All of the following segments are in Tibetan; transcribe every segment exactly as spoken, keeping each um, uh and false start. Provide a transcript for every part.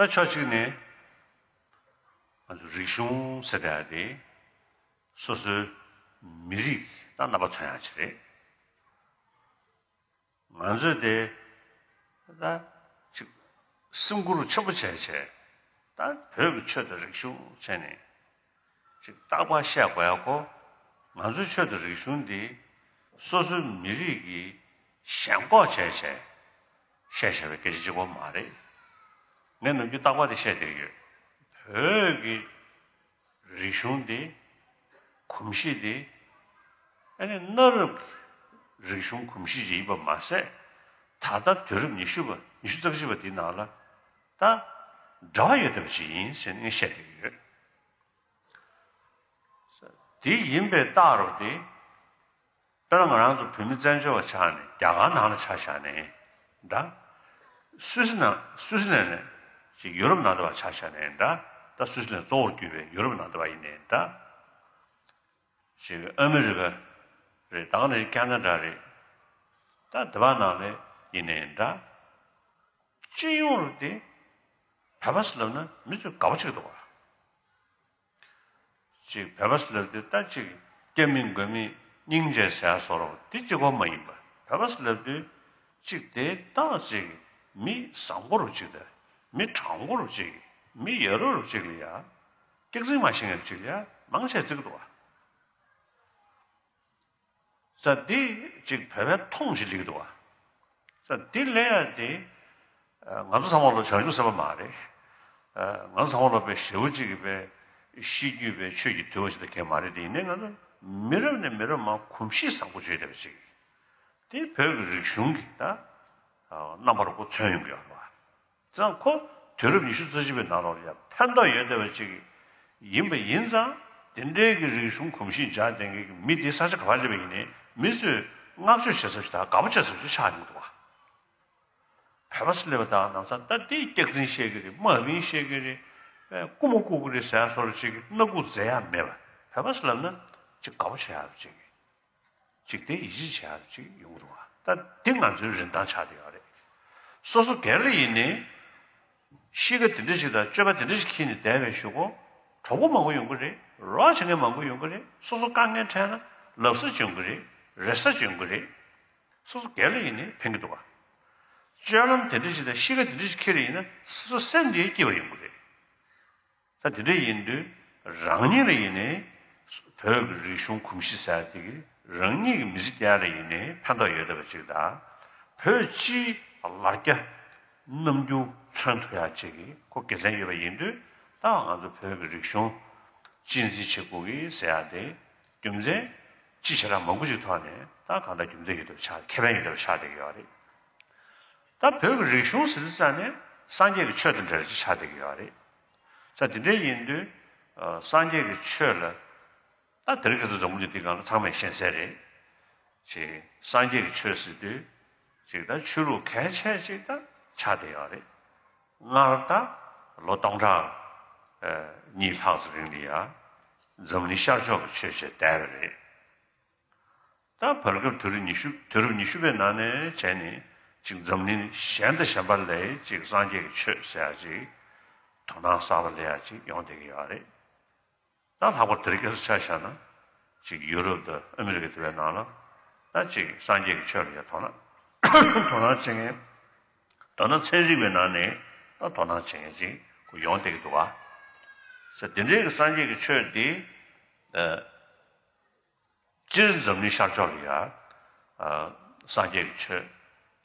ད་ཕྱོགས་གཅིག་ནས་ང་ཚོ་རིག་གཞུང་ཟེར་བསྡད་ཡ་དེ་སོ་སོའི་མི་རིགས་ད་རྣམ་པ་མཚོན་ཡ་ཅིག་རེད། ང་ཚོས་དེ་ད་ཅིག་སེམས་ཁུར་ཆེན་པོ་བྱས་བྱས་ད་བོད་ཀྱི་ཆོས་དང་རིག་གཞུང་བྱས་ནས་ཅིག་རྟག་པར་བཤད་དགོས་ཡ་ཁོ། ང་ཚོའི་ཆོས་དང་རིག་གཞུང་འདི་སོ་སོའི་མི་རིགས་ཀྱིས་ཞེན་ཁོག་བྱས་བྱས་བཤད་བཞག་པའི་སྐད་ཆ་གཅིག་པོ་མ་རེད། ངས་ནམ་རྒྱུན་རྟག་པར་དེ་བཤད་བསྡད་ཀྱི་ཡོད། བོད་ཀྱི་རིག་གཞུང་འདི་གོམས་གཤིས་འདི་ཨ་ནི་གནའ་རབས་རིག་གཞུང་གོམས་གཤིས་ཅིག་ཡིན་པ་མ་ཟད། ད་ལྟ་དུས་རབས་ཉི་ཤུ་པ་ཉི་ཤུ་རྩ་གཅིག་པ་འདི་ནང་ལ་ད་འབྲེལ་བ་ཡོད་བསྡད་པ་ཅིག་ཡིན་ཟེར་ནས་བཤད་བསྡད་ཀྱི་ཡོད། དེ་ཡིན་པའི་རྟགས་རུ་དེ། དཔེར་ན་ང་རང་ཚོ་བོད་མི་བཙན་བྱོལ་བ་ཆགས་ནས་རྒྱ་གར་ནང་ལ་ཆ་བཞག་ནས་འདྲ། སུད་སི་ནང་སུད་སི་ལན་ནས་ཅིག་ཡུ་རོབ་ནང་དུ་བ་ཆ་བཞག་ནས་འདྲ། ད་སུད་སི་ལན་གཙོ་བོར་གྱུར་པའི་ཡུ་རོབ་ནང་དུ་བ་ཡིན་ནའི་འདྲ། ཅིག་ཨ་མི་རི་ཀ་རེད། ད་ག་ནང་བཞིན་ཁ་ན་ཌ་རེད། ད་དེ་བ་ནང་ལ་ཡིན་ནའི་འདྲ། སྤྱི་ཡོངས་རུ་དེ་བོད་པ་ཟེར་ལབ་ན་མི་ཚོས་དགའ་པོ་བྱེད་ཀྱི་འདུག་བ། ཅིག་བོད་པ་ཟེར་ལབ་དུས་ད་ཅིག་སྐྱ་མིན་མགོ་མིན་སྙིང་རྗེ་ཟེར་ཡ་བཟོ་འདྲ་དེ་གཅིག་པོ་མ་ཡིན་པ། བོད་པ་ཟེར་ལབ་དུས་ཅིག་དེ་ཏག་ཅིག་མི་བཟང་པོ་རུ་ཅིག་དང་མི་དྲང་པོ་རུ་ཅིག་མི་ཡ་རབས་རུ་ཅིག་ལ་ཡ་སྐྱག་རྫུན་མ་བཤད་མཁན་རུ་ཅིག་ལ་ཡ་མང་ཆེ་བརྩི་གི་འདུག་བ། ས་འདི་ཅིག་བོད་པའི་མཐོང་ཞིག་སླེབས་འདུག་བ། ས་འདི་ལས་ཡ་དེ་ང་ཚོ་ཚང་མ་ལོ་བྱང་ཆུབ་སེམས་དཔའ་མ་རེད། ང་ཚོ་ཚང་མ་ལོ་པའི་ཞེ་བོ་གཅིག་གི་པའི་ཤེས་རྒྱུད་པའི་ཆོས་ཀྱི་དུལ་བ་ཞིག་ད་གས་མ་རེད། དེ་ཡིན་ནའི་ང་ཚོ་མི་རབས་ནས་མི་རབས་མ་གོམས་གཤིས་བཟང་པོ་བརྗོད་བསྡད་པ་ཅིག་དེ་བོད་ཀྱི་རིག་གཞུང་གི་ད་རྣམ་པར་ཁོ་མཚོན་ཡོང་གི་ཡོད་རེད་བ། ཙང་ཁོ་དུས་རབས་ཉི་ཤུ་རྩ་གཅིག་པའི་ནང་ལོགས་ལ་ཡང་ཕན་ཐོགས་ཡོད་བསྡད་པ་ཅིག་ཡིན་པ་ཡིན་ཙང་དེ་འདྲའི་གི་རིག་གཞུང་གོམས་གཤིས་འཇགས་ལྡན་མཁན་གྱི་མི་དེ་ས་ཆ་ག་པར་སླེབས་པ་ཡིན་ནའི་མི་ཚོས་བསྔགས་བརྗོད་བྱེད་ས་ཞིག་དང་དགའ་པོ་བྱེད་ས་ཞིག་ཆགས་ཡོང་གི་འདུག་བ། བོད་པ་ཟེར་ལབ་པ་དང་ནང་ཚང་ད་དེ་སྐྱག་རྫུན་བཤད་ཀྱི་རེད། དམའ་འབེན་བཤད་ཀྱི་རེད། རྐུ་མ་རྐུ་གི་རེད་ཟེར་ཡ་སོགས་ཅིག་སྣ་ཁུག་འཛེག་ཡ་མེད་པ། བོད་པ་ཟེར་ལབ་ན་ཅིག་དགའ་པོ་བྱེད་ཡ་ཅིག་ཅིག་དེ་ཡིད་ཆེས་བྱེད་ཡག་ཅིག་ཡོང་གི་འདུག་བ། ད་འདི་ང་ཚོའི་རིན་ཐང་ཆགས་བསྡད་ཡོད་རེད། སོ་སོ་སྒེར་ལ་ཡིན་ནའི་གཤིས་ཀ་དེ་འདྲ་ཞིག་དང་སྤྱོད་པ་དེ་འདྲ་ཞིག་འཁྱེར་ནས་བསྡད་པའི་གཞུག་གུ་གྲོགས་པོ་མང་པོ་ཡོང་གི་རེད། རོགས་བྱེད་མཁན་མང་པོ་ཡོང་གི་རེད། སོ་སོ་དཀའ་ངལ་འཕྲད་ན་ལབ་ས་ཅིག་ཡོང་གི་རེད། རེ་ས་ཅིག་ཡོང་གི་རེད། སོ་སོ་སྒེར་ལ་ཡིན་ནའི་ཕན་གི་འདུག་བ། སྤྱོད་ལམ་དེ་འདྲ་ཞིག་དང་གཤིས་ཀ་དེ་འདྲ་ཞིག་འཁྱེར་ཡིན་ན་སོ་སོ་སེམས་དེ་སྐྱིད་པ་ཡོང་གི་རེད། ད་དེ་འདྲ་ཡིན་དུས་རང་ཉིད་ལ་ཡིན་ནའི་བོད་ཀྱི་རིག་གཞུང་གོམས་གཤིས་ཟེར་ཡ་དེ་གི་རང་ཉིད་ཀྱི་མི་ཚེ་སྐྱེལ་ཡ་ལ་ཡིན་ནའི་ཕན་ཐོགས་ཡོད་བསྡད་པ་ཅིག་དང་། བོད་སྤྱིའི་ལ་རྒྱ་རྣམ་འགྱུར་མཚོན་ཐུབ་ཡ་ཅིག་གི་ཁོ་དགེ་མཚན་ཡོད་པ་ཡིན་དུས། ད་ང་ཚོ་བོད་ཀྱི་རིག་གཞུང་གཅེས་འཛིན་བྱེད་དགོས་ཀྱི་ཟེར་ཡ་དེ་རྒྱུ་མཚན་ཅི་ཞེ་དྲག་མང་པོ་ཞིག་ཐོག་ནས་ད་གང་ལྟར་རྒྱུ་མཚན་ཡོད་བསྡད་པ་ཆགས། ཁེ་ཕན་ཡོད་བསྡད་པ་ཆགས་བསྡད་ཀྱི་ཡོད་རེད། ད་བོད་ཀྱི་རིག་གཞུང་ཟེར་དུས་ཙང་ནས་སངས་རྒྱས་ཀྱི་ཆོས་དང་འབྲེལ་བ་ཅིག་ཆགས་བསྡད་ཀྱི་ཡོད་རེད། ས་དེ་འདྲ་ཡིན་དུས་ཨ་སངས་རྒྱས་ཀྱི་ཆོས་ལ་ད་དེ་རིང་ཁ་སང་འཛམ་བུ་གླིང་འདིའི་སྒང་ལ་ཚང་མས་ཤེས་གསལ་རེད། ཅིག་སངས་རྒྱས་ཀྱི་ཆོས་ཟེར་དུས་ཅིག་ད་ཆོས་ལུགས་གལ་ཆེ་ཅིག་ད་ཆགས་བསྡད་ཡོད་རེད། སྔར་ད་ལོ་སྟོང་ཕྲག་ཨ་གཉིས་ལྷག་ཙམ་རིང་ལ་ཡ་འཛམ་གླིང་ཤར་ཕྱོགས་ཀྱི་ཆོས་བྱས་བསྡད་པ་རེད། ད་བར་སྐབས་དུས་རབས་ཉི་ཤུ་དུས་རབས་ཉི་ཤུ་པའི་ནང་ནས་བྱས་ནས་ཅིག་འཛམ་གླིང་གཞན་དང་གཞན་པ་ལ་ཅིག་སངས་རྒྱས་ཀྱི་ཆོས་ཟེར་ཡ་ཅིག་དོ་སྣང་གསར་པ་སླེབས་ཡ་ཅིག་ཡོང་བསྡད་ཀྱི་ཡོད་རེད། ད་ལྷག་པར་དེ་རིང་ཁ་སང་ཆ་བཞག་ན་ཅིག་ཡུ་རོབ་དང་ཨ་མི་རི་ཀ་དེ་བའི་ནང་ལ་ད་ཅིག་སངས་རྒྱས་ཀྱི་ཆོས་ལ་ཡ་དོ་སྣང་དོ་སྣང་བྱེད་མཁན། མདོར་ན་ཚན་རིག་པའི་ནང་ནས་ད་དོ་སྣང་བྱེད་མཁན་ཅིག་ཁོ་ཡོང་བསྡད་ཀྱི་འདུག་བ། ས་དེ་འདྲའི་གི་སངས་རྒྱས་ཀྱི་ཆོས་འདི་ཨ། སྤྱིར་འཛམ་གླིང་ཤར་ཕྱོགས་ལ་ཡ། ཨ། སངས་རྒྱས་ཀྱི་ཆོས་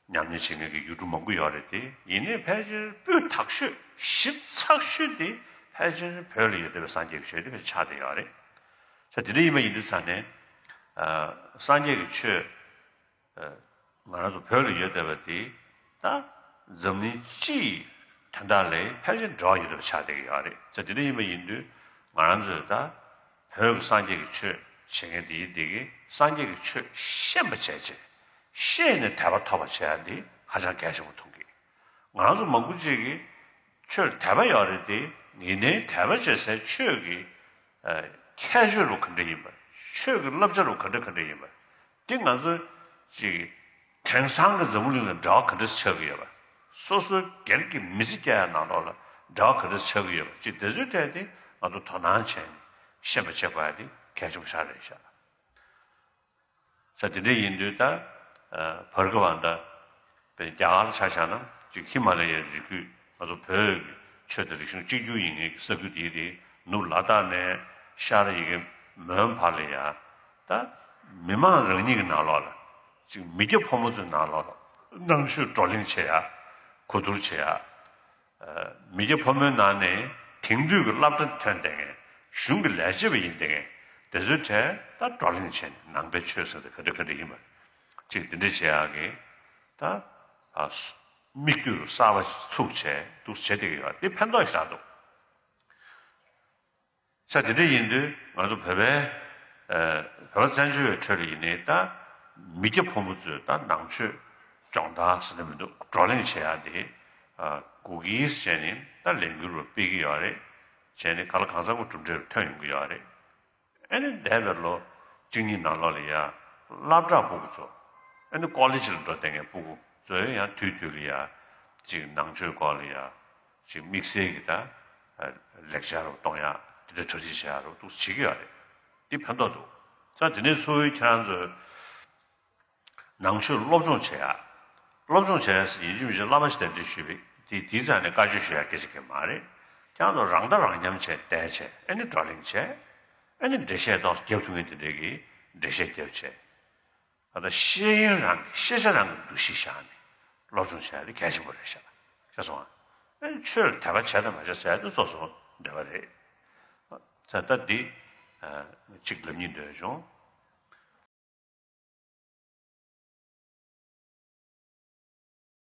ཉམས་ལེན་བྱེད་མཁན་གྱི་ཡུལ་གྲུ་མང་པོ་ཡོད་རེད་དེ། ཡིན་ནའི་ཕལ་ཆེར་སྤུས་དག་ཤོས་ཞིབ་ཚགས་ཤོས་དེ་ཕལ་ཆེར་བོད་ལ་ཡོད་བསྡད་པའི་སངས་རྒྱས་ཀྱི་ཆོས་དེ་ཕལ་ཆེར་ཆགས་བསྡད་ཡོད་རེད། ས་དེ་འདྲ་ཡིན་པ་ཡིན་དུས་ཙང་ནས། ཨ། སངས་རྒྱས་ཀྱི་ཆོས། ཨ། ང་རང་ཚོ་བོད་ལ་ཡོད་བསྡད་པ་དེ་ད་འཛམ་གླིང་སྤྱི་ཡི་དོན་དག་ལ་ཕལ་ཆེར་འབྲེལ་བ་ཡོད་བསྡད་པ་ཆགས་བསྡད་ཀྱི་ཡོད་རེད། ས་དེ་འདྲ་ཡིན་པ་ཡིན་དུས་ང་རང་ཚོས་ད་བོད་ཀྱི་སངས་རྒྱས་ཀྱི་ཆོས་བྱེད་མཁན་དེ་ཡིན་དེ་གི་སངས་རྒྱས་ཀྱི་ཆོས་ཤེས་པ་བྱས་བྱས་ཤེས་ནས་དད་པ་ཐོབ་པ་བྱེད་ཡ་འདི་ཧ་ཅང་གལ་ཆེན་པོ་མཐོང་གི། ང་རང་ཚོ་མང་པོ་ཅིག་གིས་ཆོས་ལ་དད་པ་ཡོད་རེད་དེ། ཡིན་ནའི་དད་པ་བྱེད་སའི་ཆོས་ཀྱི་ཨ། ཁྱད་ཆོས་རུ་ག་འདྲ་ཡིན་པ། ཆོས་ཀྱི་བསླབ་བྱ་རུ་ག་འདྲ་ག་འདྲ་ཡིན་པ། འདི་ང་ཚོ་ཅིག་དེང་སང་གི་འཛམ་བུ་གླིང་ལ་འབྲེལ་བ་ག་འདྲ་ཆགས་ཀྱི་ཡོད་པ། སོ་སོའི་སྒེར་གྱི་མི་ཚེ་སྐྱེལ་ཡ་ནང་ལོགས་ལ་ འབྲེལ་བ་ག་འདྲ་ཆགས་ཀྱི་ཡོད་པ་ཅིག་དེ་ཚོའི་གྲས་དེ་ང་ཚོ་དོ་སྣང་བྱས་ནས་ཤེས་པ་བྱེད་དགོས་ཡ་དེ་གལ་ཆེན་པོ་ཞིག་རེད་ཤག་ས་དེ་འདྲ་ཡིན་དུས་ད་བར་སྐབས་ཨ་ད་རྒྱ་གར་ཆ་བཞག་ན་ཅིག་ཧི་མ་ལ་ཡའི་རི་ཁུལ་ང་ཚོ་བོད་ཀྱི་ཆོས་དང་རིག་གཞུང་གཅིག་གྱུར་ཡིན་མཁན་གྱི་ས་ཁུལ་དེའི་རིགས་ནུབ་ལ་དྭགས་ནས་ཤར་ཡི་གེ་མོན་བར་ལ་ཡ་ད་མི་མང་རང་ཉིད་ཀྱི་ནང་ལོགས་ལ་ཅིག་མི་སྐྱ་ཕོ་མོ་ཚོའི་ནང་ལོགས་ལ་ནང་ཆོས་བགྲོ་གླེང་བྱེད་ཡ་གོ་བསྡུར་བྱེད་ཡ། མི་སྐྱ་ཕོ་མོའི་ནང་ནས་དེང་དུས་ཀྱི་སློབ་གྲྭ་ཐོན་བསྡད་མཁན་གཞུང་གི་ལས་བྱེད་པ་ཡིན་བསྡད་མཁན་དེ་ཚོའི་གྲས་ད་བགྲོ་གླེང་བྱས་ནས་ནང་པའི་ཆོས་ཟེར་དེ་ག་འདྲ་ག་འདྲ་ཡིན་པ་ཅིག་དེ་འདྲ་བྱེད་ཡག་གི་ད་ཨ་སུ་མིག་ལྟོས་རུ་གསར་པ་ཞིག་ཚུགས་བྱས་འདུག་བྱེད་བསྡད་ཀྱི་ཡོད། དེ་ཕན་ཐོགས་ཞིག་རག་འདུག་ས་དེ་འདྲ་ཡིན་དུས་ང་ཚོ་བོད་པའི་ཨ་བོད་པ་བཙན་བྱོལ་བའི་ཁྲོད་ལ་ཡིན་ནའི་ད་མི་སྐྱ་ཕོ་མོ་ཚོས་ད་ནང་ཆོས་སྦྱོང་བརྡར་ཟེར་ནས་མི་འདུག་བགྲོ་གླེང་བྱེད་ཡག་དེ་ཨ་གུ་གེ་བྱས་ནས་ད་ལས་འགུལ་རུ་སྤེལ་གྱི་ཡོད་རེད། བྱས་ནས་ག་ལ་གང་འཚམ་གྱི་གྲུབ་འབྲས་རུ་ཐོན་ཡོང་གི་ཡོད་རེད། ཨ་ནི་འདས་པའི་ལོ་གཅིག་གཉིས་ནང་ལོགས་ལ་ཡ་སློབ་གྲྭ་ཕྲུ་གུ་ཚོ་ཨ་ནི་ཀོ་ལེ་ཇི་ལ་འགྲོ་བསྡད་མཁན་ཕྲུ་གུ་ཚོས་ཡང་དུས་དུས་ལ་ཡ་ཅིག་ནང་ཆོས་སྐོར་ལ་ཡ་ཅིག་དམིགས་བསལ་གྱི་ད་ལེགས་ཆ་རུ་གཏོང་ཡག་དེ་འདྲ་གྲ་སྒྲིག་བྱེད་ཡག་རུ་འདུག་བྱེད་ཀྱི་ཡོད་རེད། འདི་ཕན་ཐོགས་འདུག་ས་དེ་ནས་འཚོ་བའི་ཁྱེད་རང་ཚོས་ནང་ཆོས་སློབ་སྦྱོང་བྱེད་ཡག་སློབ་སྦྱོང་བྱེད་ཡག་ཡིན་གཅིག་མིན་གཅིག་བླ་མ་ཞིག་གདན་འདྲེན་ཞུས་པས་དེ་དེའི་རྩ་ནས་བཀའ་ཆོས་ཞུ་ཡག་སྐད་ཆ་གང་ཡང་མ་རེད། ཁྱེད་རང་ཚོ་རང་ལྟ་རང་མཉམ་བྱས་བསྡད་བྱས་ཨ་ནི་བགྲོ་གླེང་བྱས་ཨ་ནི་འགྲེལ་བཤད་ཏོག་ཙམ་རྒྱབ་ཐུབ་མཁན་དེ་འདྲས་ཀྱིས་འགྲེལ་བཤད་རྒྱབ་བྱས། ད་ལྟ་ཤེས་ཡོན་རང་གི་ཤེས་བྱ་རང་གི་འདུ་ཤེས་བཞག་ནས་སློབ་སྦྱོང་བྱས་ཏེ་གལ་ཆེན་པོ་རེད་ཤག་ཤེས་སོང་ཨ། ཨ་ནི་ཆོས་ལ་དད་པ་བྱས་དང་མ་བྱས་ཟེར་ཡ་དེ་སོ་སོ་འབྲེལ་བ་རེད། ད་ལྟ་འདི་གཅིག་ལབ་སྙིང་འདོད་བྱུང་